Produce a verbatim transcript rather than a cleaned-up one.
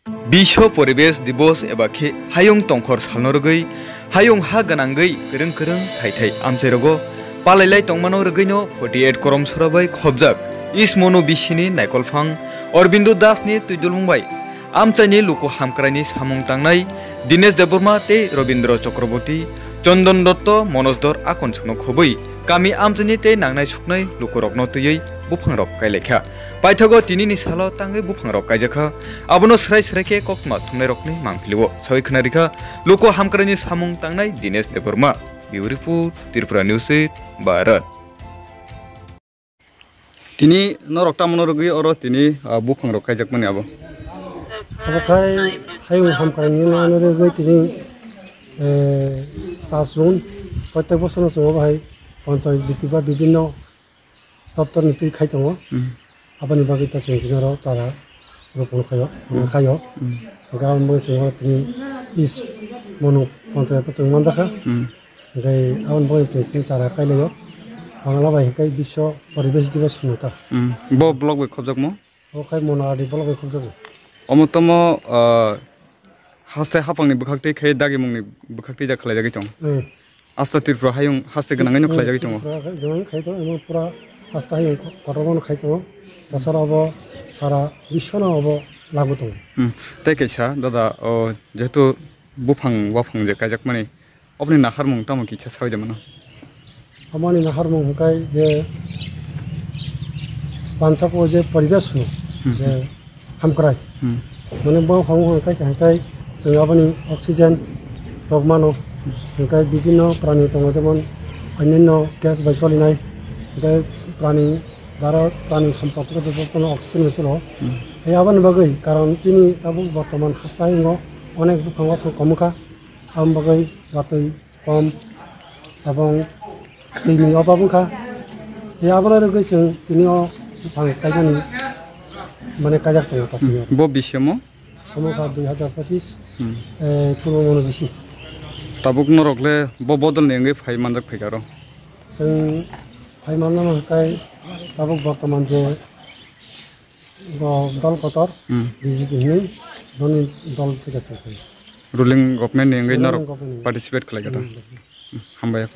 Biswa Poribesh Dibos eba khe hayung tongkhor salno rwgwi hayung ha gwnangwi kwrwng kwrwng thai thai amchairogo palailai tongmano rwgwino forty eight korom sora bai khobjak East Monu bisini naikolphang Aurobindo Das ni twidulmung bai amchaini luku hamkraini samung tangnai Dinesh Debbarma tei Robindra Chakraborty, Chandan Dotto, Manoj Dhar akon songno khobwi kami amchaini tei nangnai suknai lukurokno twiwi buphangrok kailaikha. Paithago tinini salo tangwi buphangrok kaijakha. Abono srai srai khe koktwma thumnairokni mangpilio sawi khwnarikha luku hamkraini samung tangnai Dinesh Debbarma. Bureau Report, Tripura News eight, Bharat. Tini norok tamo no rwgwi oro tini, ah, buphangrok kaijakmani abo. Abo khai hayung hamkraini no rwgwi tini, eh, paanch June, prottek bosor no chwng obo hai panchayat bhitti ba bibhinno doptor ni twi khai tongo. Hmm. Aboni bagwi ta chwng tini oro chara ropon khaio, hmm, khaio. Hmm. Hwnkhe aboni bagwi chwng oro tini East Monu panchayat o chwng manjakha. Hmm. Hwnkhe aboni bagwi chwng tini chara kailaio. Bangla bai hwnkhe Biswa Poribesh Dibos hwnwi ta. Hmm. Bo block bai khobjakmo? O khai Monu R D block bai khobjago. Omo tomo, ah, haste haphangni bwkhaktwi khai dagimungni bwkhaktwi ja khlaijagwi tong. Hmm. Asta Tripura hayung haste gwnangwi no khlaijagwi tongo. Tripura gwnangwi khai tongo, emo pura asta hayung ko-, kotorma no khai tongo. Tasara obo sara biswano obo lagu tongo. Hmm. Tei kaisa dada, o, jehetu buphang waphang je kaijakmani, oboni naharmung tamo kisa sawi de mano? Amoni naharmung hwnkhe je pansako je poribesh hwno, hmm, je hamkrai. Hmm. Mane bo hwnwi hwnwi khe hwnkhai chwng aboni oxygen rok mano. Hwnkhai bibhinno prani tongo, jemon onyanno gas bai solinai. Hwnkhai prani dara prani sompot rok jotono oxygen bai cholo. Hmm. Hai aboni bagwi karon chini tabuk bortoman haste hayungo onek buphango komo kha. Aboni bagwi watwi kom, ebong twini obab wngkha. Tei abono rwgwi chwng tini o buphang kaimani mane kaijak tongo ta tini o. Bo bisemo? Omo kha dui hazar pochis, hmm, eh, purbo mono bisi. Tabuk norok le bo bodol ni wngwi phai manjak phaikha aro? Chwng phai manna hwnkhe tabuk bortoman je Bo dol kotor, hmm, B J P hinwi boni dol thwikhe thwkhe. Ruling government ni wngwi norok participate khlai kha da? Hmm. Hmm, hambai ya.